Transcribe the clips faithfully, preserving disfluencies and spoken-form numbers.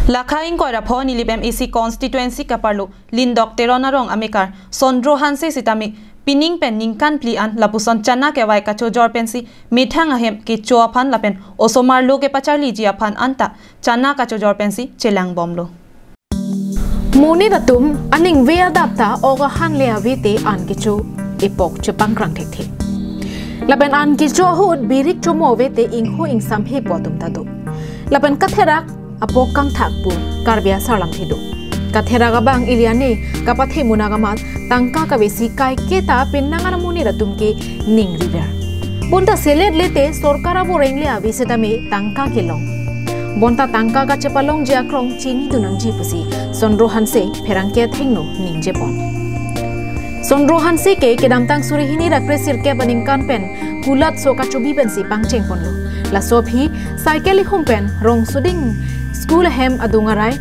Lakha ingkoi ra pho Nilip M A C constituency kaparlo Lindok Teron arong amekar Sondro Hanse sitame pining pen ningkan phli an lapuson chana kevai kachojor pensi methang ahem kecho aphan lapen osomar lo kepacharliji aphan anta chana kachojor pensi chelangbomlo. Monit atum aning ve adap ta ok ahan le ave te an kecho epok chepangkrang thekthe. Lapen an kecho ahut birik chomo ave te ingho ingsam hepo atum ta do. Lapen katherak apok kangthak pu Karbi asar lamthe do. Katherak abang ili ane kapathe munak amat tangka kavesi kaiketa penang an amonit atum ke ning river. Bonta selet le te sorkar aboreng le ave setame tangka kelong. Bonta tangka kachepalongji akrong chinidun nangji pusi Sondro Hanse pherangke athengno ningjepon. Sondro Hanse ke kedamtang suri hini ra kre sirkep aningkan pen kulat so kachobi pensi pangchengponlo. Laso aphi cycle ihum pen rong suding school ahem adung arai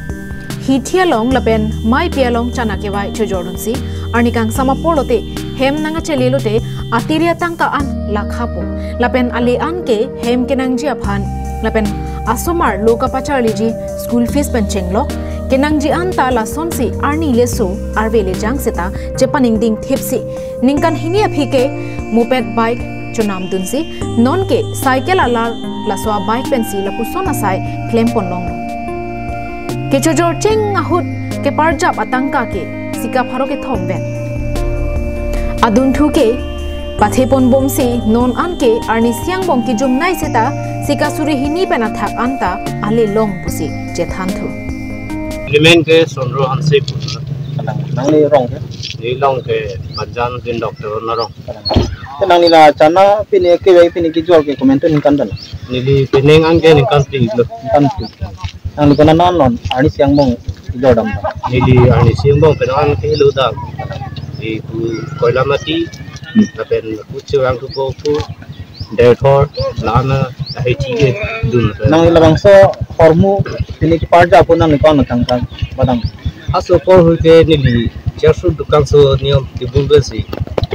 hithi along lapen maipi along chana kevai chojordunsi arni kangsam apor lote hem nangachele lote atiri atangka an lakhapo. Lapen ale an ke hem kenangji aphan lapen asomar lo kapacharliji school fees pen chenglok kenangji anta lasonsi arni leso arve lejang seta chepaningding thipsi ningkan hini aphi ke moped bike chonamdunsi nonke cycle alar laso abike pensi lapuson asai klemponlonglo. Kechojor cheng ahut keparjap atangka ke sika pharo kethom vet. Adunthu ke patheponbomsi non an ke arni siang bong kijumnai seta sika suri hini pen athak anta ale long pusi chethanthu. Neli men ke Sondro Hanse pu. Nang, nangli rong ke? Neli long ke Bajan Lindok Teron arong. Te nangli la chana pine kevai pine kejor ke komantu ningkan pen? Neli pining an ke ningkan phli lo. Ningkan phli. Nangli kona nan non arni siang bong kejor dam? Neli arni siang bong pen an ke lo dam. Di pu Koilamati, lapen pu Chewang Thupo pu Derthor, lana ahithi kedun. Nangli labangso hormu pine keparjap pu nangli kona tangka padam? Aso apor ahut ke neli chasu dukan so niyom tebul pensi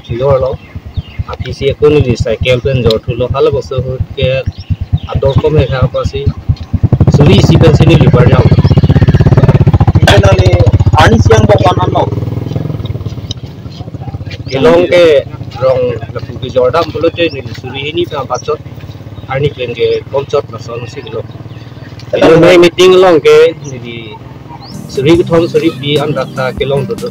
kejorlo. Aphisi ako neli cycle pen jorthulo, halabangso ahut ke ador kom he kha apotsi suri isi pensi neli parjap. Te nangli arni siang bong kona non? Kelong ke rong lapu kejor dam pulote neli suri hini pen pachot arni pen ke komchot lasonsi kelong. Te nangli meeting along ke neli suri kethom suri phli an rat ta kelong dodo.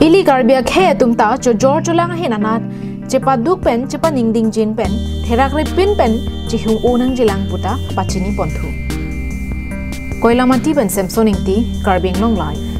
Ili Karbi akhei atum ta chojor cholang ahin anat chepaduk pen chepaningdingjin pen therak ripin pen chihung-o nangjilang puta pachiniponthu. Koilamati pen Samson Ingti, Karbi Anglong Live.